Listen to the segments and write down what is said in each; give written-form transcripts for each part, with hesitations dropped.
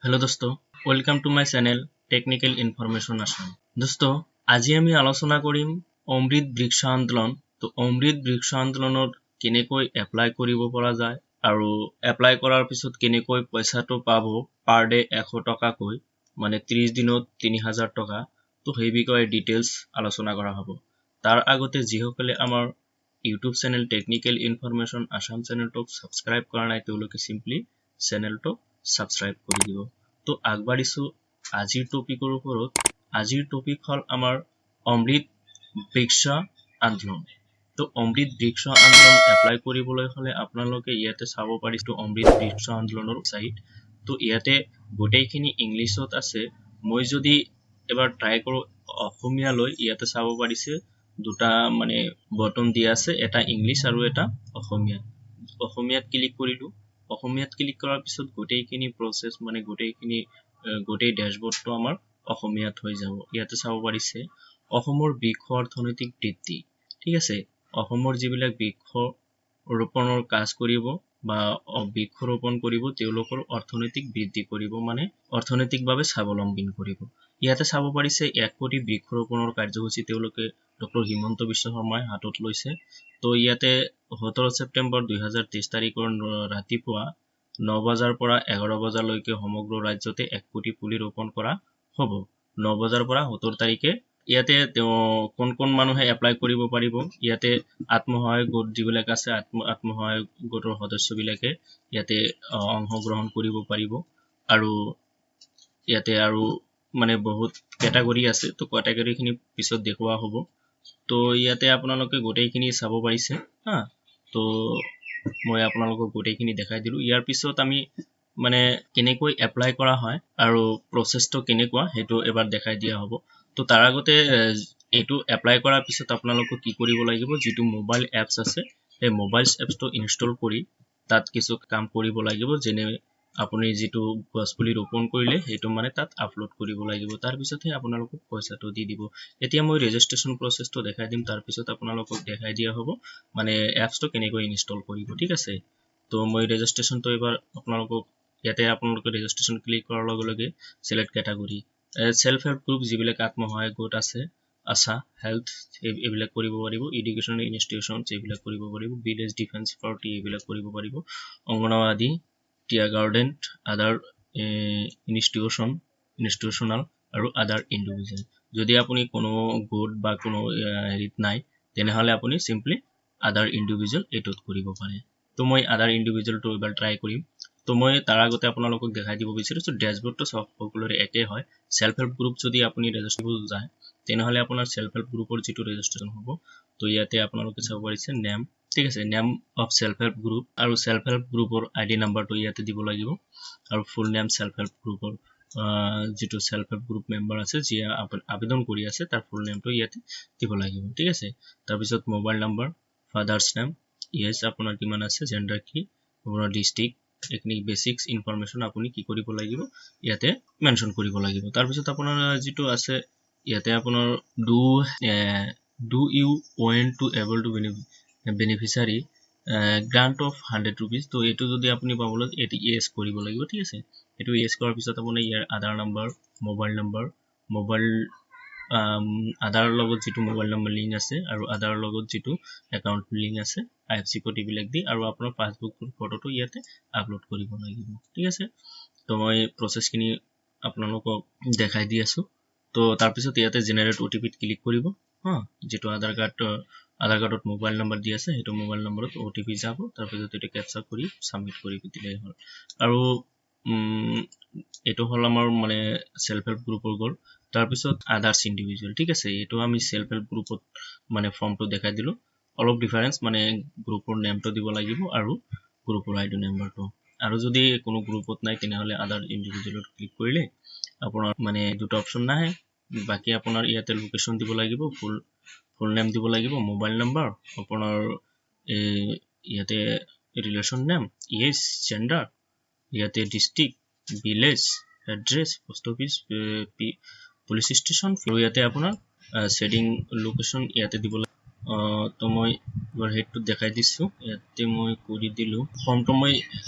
Hello' দোস্ত, welcome to my channel Technical Information Assam। দোস্ত, আজি আমি আলোচনা কৰিম অমৃত বৃক্ষ আন্দোলন। তো অমৃত বৃক্ষ আন্দোলনত কেনেকৈ এপ্লাই কৰিব পৰা যায় আৰু এপ্লাই কৰাৰ পিছত কেনেকৈ পইচাটো পাব, পাৰ ডে 100 টকাকৈ, মানে 30 দিনত 3000 টকা, তো সেই বিষয়ে ডিটেইলছ আলোচনা কৰা হ'ব। তাৰ আগতে যিসকলে আমাৰ YouTube channel technical information Assam চেনেলটোক ছাবস্ক্ৰাইব কৰা নাই, তেওঁলোকে চিম্পলি চেনেলটোক ছাবস্ক্ৰাইব কৰি দিব। তো আগবাঢ়িছোঁ আজিৰ টপিকৰ ওপৰত। আজিৰ টপিক হ'ল আমাৰ অমৃত বৃক্ষ আন্দোলন। তো অমৃত বৃক্ষ আন্দোলন এপ্লাই কৰিবলৈ হ'লে আপোনালোকে ইয়াতে চাব পাৰিছোঁ অমৃত বৃক্ষ আন্দোলনৰ চাইট। তো ইয়াতে গোটেইখিনি ইংলিছত আছে। মই যদি এবাৰ ট্ৰাই কৰোঁ অসমীয়ালৈ, ইয়াতে চাব পাৰিছে দুটা মানে বটন দিয়া আছে, এটা ইংলিছ আৰু এটা অসমীয়া। অসমীয়াত ক্লিক কৰিলোঁ। অসমীয়াত ক্লিক কৰাৰ পিছত গোটেইখিনি প্ৰচেছ, মানে গোটেইখিনি, গোটেই ডেছবৰ্ডটো আমাৰ অসমীয়াত হৈ যাব। ইয়াতে চাব পাৰিছে অসমৰ বৃক্ষ অৰ্থনৈতিক বৃদ্ধি, ঠিক আছে। অসমৰ যিবিলাক বৃক্ষ ৰোপণৰ কাজ কৰিব বা বৃক্ষৰোপণ কৰিব, তেওঁলোকৰ অৰ্থনৈতিক বৃদ্ধি কৰিব, মানে অৰ্থনৈতিকভাৱে স্বাৱলম্বী কৰিব। ইয়াতে চাব পাৰিছে 1 কোটি বৃক্ষৰোপণৰ কাৰ্যসূচী তেওঁলোকে, ডক্টৰ হিমন্ত বিশ্ব শৰ্মাই হাতত লৈছে। তো ইয়াতে 17 ছেপ্টেম্বৰ 2023 তাৰিখৰ ৰাতিপুৱা 9 বজাৰ পৰা 11 বজালৈকে সমগ্ৰ ৰাজ্যতে 1 কোটি পুলি ৰোপণ কৰা হ'ব, 9 বজাৰ পৰা 17 তাৰিখে। ইয়াতে তেওঁ কোন কোন মানুহে এপ্লাই কৰিব পাৰিব, ইয়াতে আত্মসহায়ক গোট যিবিলাক আছে, আত্মসহায়ক গোটৰ সদস্যবিলাকে ইয়াতে অংশগ্ৰহণ কৰিব পাৰিব। আৰু ইয়াতে আৰু মানে বহুত কেটাগৰী আছে, তো কেটাগৰীখিনি পিছত দেখুওৱা হ'ব। তো ইয়াতে আপোনালোকে গোটেইখিনি চাব পাৰিছে। হা, তো মই আপোনালোকক গোটেইখিনি দেখাই দিলোঁ। ইয়াৰ পিছত আমি মানে কেনেকৈ এপ্লাই কৰা হয় আৰু প্ৰচেছটো কেনেকুৱা, সেইটো এবাৰ দেখাই দিয়া হ'ব। তো তাৰ আগতে এইটো এপ্লাই কৰাৰ পিছত আপোনালোকক কি কৰিব লাগিব? যিটো মোবাইল এপছ আছে, সেই মোবাইল এপছটো ইনষ্টল কৰি তাত কিছু কাম কৰিব লাগিব। যেনে আপুনি যিটো গছপুলি ৰোপণ কৰিলে, সেইটো মানে তাত আপলোড কৰিব লাগিব, তাৰপিছতহে আপোনালোকক পইচাটো দি দিব। এতিয়া মই ৰেজিষ্ট্ৰেশ্যন প্ৰচেছটো দেখাই দিম, তাৰপিছত আপোনালোকক দেখাই দিয়া হ'ব মানে এপছটো কেনেকৈ ইনষ্টল কৰিব, ঠিক আছে। তো মই ৰেজিষ্ট্ৰেশ্যনটো এবাৰ আপোনালোকক, ইয়াতে আপোনালোকে ৰেজিষ্ট্ৰেশ্যন ক্লিক কৰাৰ লগে লগে select category, self help group, যিবিলাক আত্মসহায়ক গোট আছে, আশা, হেল্থ, এইবিলাক কৰিব পাৰিব। এডুকেশ্যনেল ইনষ্টিটিউশ্যন, এইবিলাক কৰিব পাৰিব। ভিলেজ ডিফেন্স পাৰ্টি, এইবিলাক কৰিব পাৰিব। Anganwadi, tea garden, other institution, institutional আৰু আদাৰ ইণ্ডিভিজুৱেল। যদি আপুনি কোনো গোট বা কোনো হেৰিত নাই, তেনেহ'লে আপুনি চিম্পলি আদাৰ ইণ্ডিভিজুৱেল এইটোত কৰিব পাৰে। তো মই আদাৰ ইণ্ডিভিজুৱেলটো এবাৰ ট্ৰাই কৰিম। তো মই তাৰ আগতে আপোনালোকক দেখাই দিব বিচাৰিছোঁ, ডেছবৰ্ডটো চব সকলোৰে একেই হয়। চেল্ফ হেল্প গ্ৰুপ যদি আপুনি ৰেজিষ্টাৰ কৰিব যায়, তেনেহ'লে আপোনাৰ চেল্ফ হেল্প গ্ৰুপৰ যিটো ৰেজিষ্ট্ৰেশ্যন হ'ব, তো ইয়াতে আপোনালোকে চাব পাৰিছে নেম, ঠিক আছে, name of self help group আৰু চেল্ফ হেল্প গ্ৰুপৰ আই ডি নাম্বাৰটো ইয়াতে দিব লাগিব আৰু ফুল নেম, চেল্ফ হেল্প গ্ৰুপৰ যিটো চেল্ফ হেল্প গ্ৰুপ মেম্বাৰ আছে, যিয়ে আবেদন কৰি আছে, তাৰ ফুল নেমটো ইয়াতে দিব লাগিব, ঠিক আছে। তাৰপিছত mobile number, father's name, age আপোনাৰ কিমান আছে, জেণ্ডাৰ কি, আপোনাৰ ডিষ্ট্ৰিক্ট, এইখিনি বেচিক্স ইনফৰমেশ্যন আপুনি কি কৰিব লাগিব, ইয়াতে মেনশ্যন কৰিব লাগিব। তাৰপিছত আপোনাৰ যিটো আছে ইয়াতে আপোনাৰ do you want to able to beneficiary grant of ₹100? তো এইটো যদি আপুনি পাবলৈ, এইটো য়েছ কৰিব লাগিব, ঠিক আছে। এইটো য়েছ কৰাৰ পিছত আপুনি ইয়াৰ আধাৰ নাম্বাৰ, মোবাইল নাম্বাৰ, মোবাইল আধাৰৰ লগত যিটো মোবাইল নম্বৰ লিংক আছে আৰু আধাৰৰ লগত যিটো একাউণ্ট লিংক আছে, আই এফ চি কোড, এইবিলাক দি আৰু আপোনাৰ পাছবুকটোৰ ফটোটো ইয়াতে আপলোড কৰিব লাগিব, ঠিক আছে। তো মই প্ৰচেছখিনি আপোনালোকক দেখাই দি আছোঁ। তো তাৰপিছত ইয়াতে জেনেৰেট অ' টি পিত ক্লিক কৰিব। হা, যিটো আধাৰ কাৰ্ড, আধাৰ কাৰ্ডত মোবাইল নম্বৰ দি আছে, সেইটো মোবাইল নম্বৰত অ' টি পি যাব। তাৰপিছত এইটো কেপচাৰ কৰি ছাবমিট কৰি দিলেই হ'ল। আৰু এইটো হ'ল আমাৰ মানে চেল্ফ হেল্প গ্ৰুপৰ গ'ল। তাৰপিছত আদাৰ্ছ ইণ্ডিভিজুৱেল, ঠিক আছে। এইটো আমি চেল্ফ হেল্প গ্ৰুপত মানে ফৰ্মটো দেখাই দিলোঁ। অলপ ডিফাৰেঞ্চ, মানে গ্ৰুপৰ নেমটো দিব লাগিব আৰু গ্ৰুপৰ আই ডি নাম্বাৰটো। আৰু যদি কোনো গ্ৰুপত নাই, তেনেহ'লে আদাৰ ইণ্ডিভিজুৱেলত ক্লিক কৰিলে আপোনাৰ মানে দুটা অপশ্যন নাহে। বাকী আপোনাৰ ইয়াতে লোকেশ্যন দিব লাগিব, ফুল নেম দিব লাগিব, মোবাইল নাম্বাৰ, আপোনাৰ ইয়াতে ৰিলেশ্যন নেম, য়েছ, জেণ্ডাৰ, ইয়াতে district, village, address, post office, police station আৰু ইয়াতে আপোনাৰ ছেডিং লোকেশ্যন ইয়াতে দিব লাগিব। তো মই এবাৰ হেডটোত দেখাই দিছোঁ। ইয়াতে মই কৰি দিলোঁ ফৰ্মটো। মই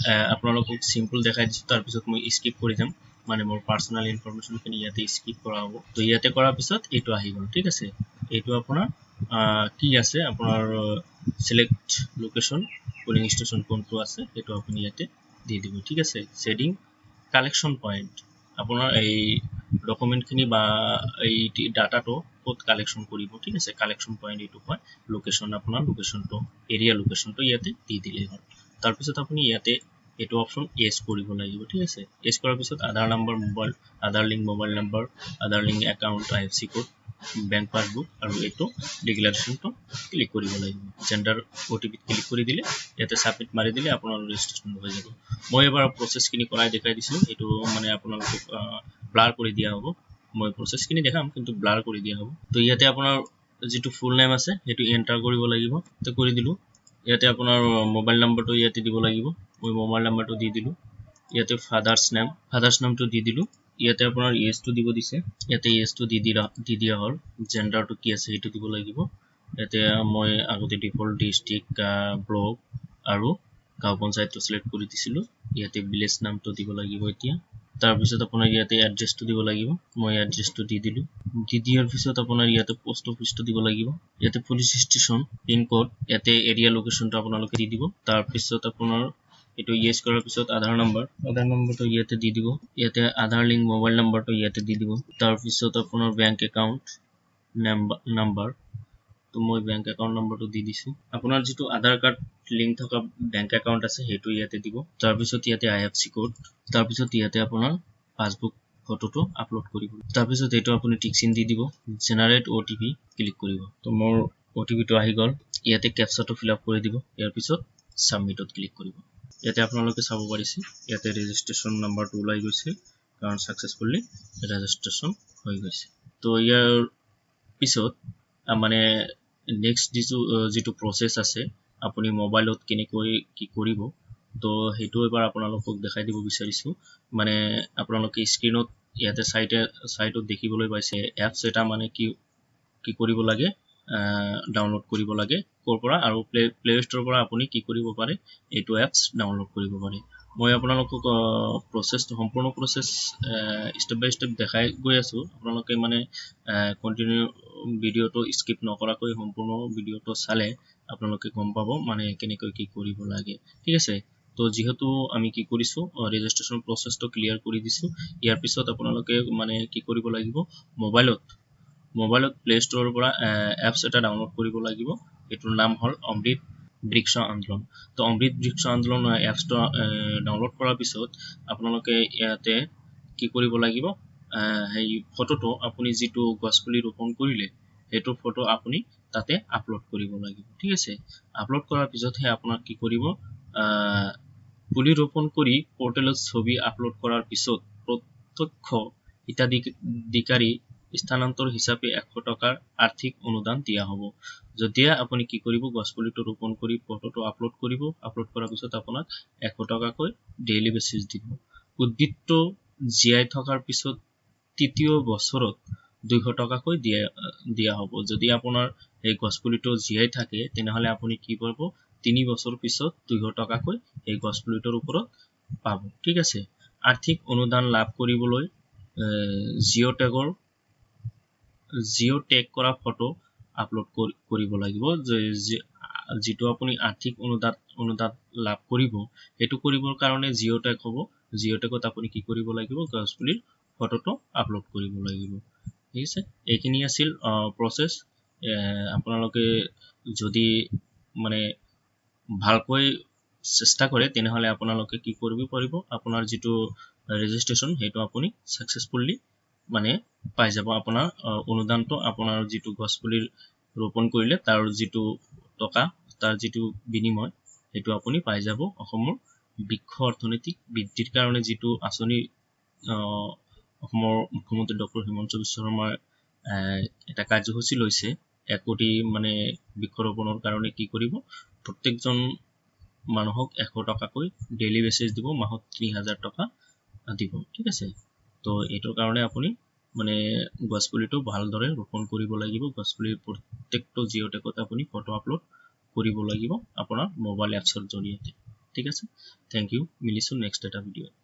আপোনালোকক চিম্পল দেখাই দিছোঁ, তাৰপিছত মই স্কিপ কৰি যাম। মানে মোৰ পাৰ্চনেল ইনফৰমেশ্যনখিনি ইয়াতে স্কিপ কৰা হ'ব। তো ইয়াতে কৰাৰ পিছত এইটো আহি গ'ল, ঠিক আছে। এইটো আপোনাৰ কি আছে, আপোনাৰ চিলেক্ট লোকেশ্যন, পলিং ষ্টেচন কোনটো আছে সেইটো আপুনি ইয়াতে দি দিব, ঠিক আছে। ছেডিং কালেকশ্যন পইণ্ট, আপোনাৰ এই ডকুমেণ্টখিনি বা এই ডাটাটো ক'ত কালেকশ্যন কৰিব, ঠিক আছে। কালেকশ্যন পইণ্ট এইটো কয় লোকেশ্যন, আপোনাৰ লোকেশ্যনটো, এৰিয়া লোকেশ্যনটো ইয়াতে দি দিলেই হ'ল। তাৰপিছত আপুনি ইয়াতে এইটো অপশ্যন এছ কৰিব লাগিব, ঠিক আছে। এছ কৰাৰ পিছত আধাৰ number, mobile, Aadhaar link mobile number, Aadhaar link account, IFC code, bank passbook আৰু এইটো ডিক্লাৰেশ্যনটো ক্লিক কৰিব লাগিব। জেণ্ডাৰ অ' টি পিত ক্লিক কৰি দিলে, ইয়াতে ছাবমিট মাৰি দিলে আপোনাৰ ৰেজিষ্ট্ৰেশ্যন হৈ যাব। মই এবাৰ প্ৰচেছখিনি কৰাই দেখাই দিছোঁ। এইটো মানে আপোনালোকক ব্লাৰ কৰি দিয়া হ'ব। মই প্ৰচেছখিনি দেখাম, কিন্তু ব্লাৰ কৰি দিয়া হ'ব। তো ইয়াতে আপোনাৰ যিটো ফুল নেম আছে সেইটো এণ্টাৰ কৰিব লাগিব। তো কৰি দিলোঁ। ইয়াতে আপোনাৰ মোবাইল নাম্বাৰটো ইয়াতে দিব লাগিব। মই মোবাইল নাম্বাৰটো দি দিলোঁ। ইয়াতে ফাদাৰ্ছ নেম, ফাদাৰ্ছ নামটো দি দিলোঁ। ইয়াতে আপোনাৰ এজটো দিব দিছে, ইয়াতে এজটো দি দিয়া হ'ল। জেণ্ডাৰটো কি আছে সেইটো দিব লাগিব। ইয়াতে মই আগতে ডিফল্ট ডিষ্ট্ৰিক্ট, ব্লক আৰু গাঁও পঞ্চায়তটো চিলেক্ট কৰি দিছিলোঁ। ইয়াতে ভিলেজ নামটো দিব লাগিব এতিয়া। তাৰপিছত আপোনাৰ ইয়াতে এড্ৰেছটো দিব লাগিব। মই এড্ৰেছটো দি দিলোঁ। দি দিয়াৰ পিছত আপোনাৰ ইয়াতে পোষ্ট অফিচটো দিব লাগিব। ইয়াতে পুলিচ ষ্টেচন, পিনক'ড, ইয়াতে এৰিয়া লোকেশ্যনটো আপোনালোকে দি দিব। তাৰপিছত আপোনাৰ এইটো ইয়েছ কৰাৰ পিছত আধাৰ নম্বৰ, আধাৰ নম্বৰটো ইয়াতে দি দিব। ইয়াতে আধাৰ লিংক মোবাইল নম্বৰটো ইয়াতে দি দিব। তাৰপিছত আপোনাৰ বেংক একাউণ্ট নাম্বাৰ, তো মই বেংক একাউণ্ট নম্বৰটো দি দিছোঁ। আপোনাৰ যিটো আধাৰ কাৰ্ড লিংক থকা বেংক একাউণ্ট আছে সেইটো ইয়াতে দিব। তাৰপিছত ইয়াতে আই এফ চি কোড, তাৰপিছত ইয়াতে আপোনাৰ পাছবুক ফটোটো আপলোড কৰিব। তাৰপিছত এইটো আপুনি টিক চিন দি দিব, জেনাৰেট অ' টি পি ক্লিক কৰিব। তো মোৰ অ' টি পিটো আহি গ'ল। ইয়াতে কেপচাটো ফিল আপ কৰি দিব। ইয়াৰ পিছত ছাবমিটত ক্লিক কৰিব। ইয়াতে আপোনালোকে চাব পাৰিছে, ইয়াতে ৰেজিষ্ট্ৰেশ্যন নাম্বাৰটো ওলাই গৈছে, কাৰণ ছাকচেছফুলি ৰেজিষ্ট্ৰেশ্যন হৈ গৈছে। তো ইয়াৰ পিছত মানে নেক্সট যিটো প্ৰচেছ আছে, আপুনি মোবাইলত কেনেকৈ কি কৰিব, তো সেইটো এবাৰ আপোনালোকক দেখাই দিব বিচাৰিছোঁ। মানে আপোনালোকে স্ক্ৰীণত ইয়াতে চাইডত দেখিবলৈ পাইছে এপছ এটা, মানে কি কি কৰিব লাগে, ডাউনলোড কৰিব লাগে ক'ৰ পৰা আৰু প্লে ষ্ট'ৰৰ পৰা আপুনি কি কৰিব পাৰে, এইটো এপছ ডাউনলোড কৰিব পাৰে। মই আপোনালোকক প্ৰচেছটো, সম্পূৰ্ণ প্ৰচেছ ষ্টেপ বাই ষ্টেপ দেখাই গৈ আছোঁ। আপোনালোকে মানে কণ্টিনিউ ভিডিঅ'টো স্কিপ নকৰাকৈ সম্পূৰ্ণ ভিডিঅ'টো চালে আপোনালোকে গম পাব মানে কেনেকৈ কি কৰিব লাগে, ঠিক আছে। তো যিহেতু আমি কি কৰিছোঁ, ৰেজিষ্ট্ৰেশ্যন প্ৰচেছটো ক্লিয়াৰ কৰি দিছোঁ। ইয়াৰ পিছত আপোনালোকে মানে কি কৰিব লাগিব, মোবাইলত প্লে ষ্ট'ৰৰ পৰা এপছ এটা ডাউনলোড কৰিব লাগিব। এইটোৰ নাম হ'ল অমৃত বৃক্ষ আন্দোলন। তো অমৃত বৃক্ষ আন্দোলন এপছটো ডাউনলোড কৰাৰ পিছত আপোনালোকে ইয়াতে কি কৰিব লাগিব, সেই ফটোটো, আপুনি যিটো গছপুলি ৰোপণ কৰিলে সেইটো ফটো আপুনি তাতে আপলোড কৰিব লাগিব, ঠিক আছে। আপলোড কৰাৰ পিছতহে আপোনাক কি কৰিব, পুলি ৰোপণ কৰি পৰ্টেলত ছবি আপলোড কৰাৰ পিছত প্ৰত্যক্ষ হিতাধিকাৰী স্থানান্তৰ হিচাপে 100 টকাৰ আৰ্থিক অনুদান দিয়া হ'ব। যেতিয়া আপুনি কি কৰিব, গছপুলিটো ৰোপণ কৰি ফটোটো আপলোড কৰিব, আপলোড কৰাৰ পিছত আপোনাক 100 টকাকৈ ডেইলি বেচিছ দিব। উদ্ভিদটো জীয়াই থকাৰ পিছত তৃতীয় বছৰত 200 টকাকৈ দিয়া দিয়া হ'ব। যদি আপোনাৰ এই গছপুলিটো জীয়াই থাকে, তেনেহ'লে আপুনি কি কৰিব, 3 বছৰ পিছত 200 টকাকৈ এই গছপুলিটোৰ ওপৰত পাব, ঠিক আছে। আৰ্থিক অনুদান লাভ কৰিবলৈ জিঅ' টেগ কৰা ফটো আপলোড কৰিব লাগিব। যিটো আপুনি আৰ্থিক অনুদান লাভ কৰিব, সেইটো কৰিবৰ কাৰণে জিঅ' টেগ হ'ব। জিঅ' টেগত আপুনি কি কৰিব লাগিব, গছপুলিৰ ফটোটো আপলোড কৰিব লাগিব, ঠিক আছে। এইখিনি আছিল প্ৰচেছ। আপোনালোকে যদি মানে ভালকৈ চেষ্টা কৰে, তেনেহ'লে আপোনালোকে কি কৰিব পাৰিব, আপোনাৰ যিটো ৰেজিষ্ট্ৰেশ্যন সেইটো আপুনি ছাকচেছফুলি মানে পাই যাব। আপোনাৰ অনুদানটো, আপোনাৰ যিটো গছপুলিৰ ৰোপণ কৰিলে তাৰ যিটো টকা, তাৰ যিটো বিনিময়, সেইটো আপুনি পাই যাব। অসমৰ বৃক্ষ অৰ্থনৈতিক বৃদ্ধিৰ কাৰণে যিটো আঁচনি অসমৰ মুখ্যমন্ত্ৰী ডক্টৰ হিমন্ত বিশ্ব শৰ্মাৰ এটা কাৰ্যসূচী লৈছে, 1 কোটি মানে বৃক্ষৰোপণৰ কাৰণে কি কৰিব, প্ৰত্যেকজন মানুহক 100 টকাকৈ ডেইলি বেচিছ দিব, মাহত 3000 টকা দিব, ঠিক আছে। তো এইটোৰ কাৰণে আপুনি মানে গছপুলিটো ভালদৰে ৰোপণ কৰিব লাগিব। গছপুলিৰ প্ৰত্যেকটো জিঅ' টেগত আপুনি ফটো আপলোড কৰিব লাগিব আপোনাৰ মোবাইল এপছৰ জৰিয়তে, ঠিক আছে। Thank U, মিলিছোঁ নেক্সট এটা ভিডিঅ'ত।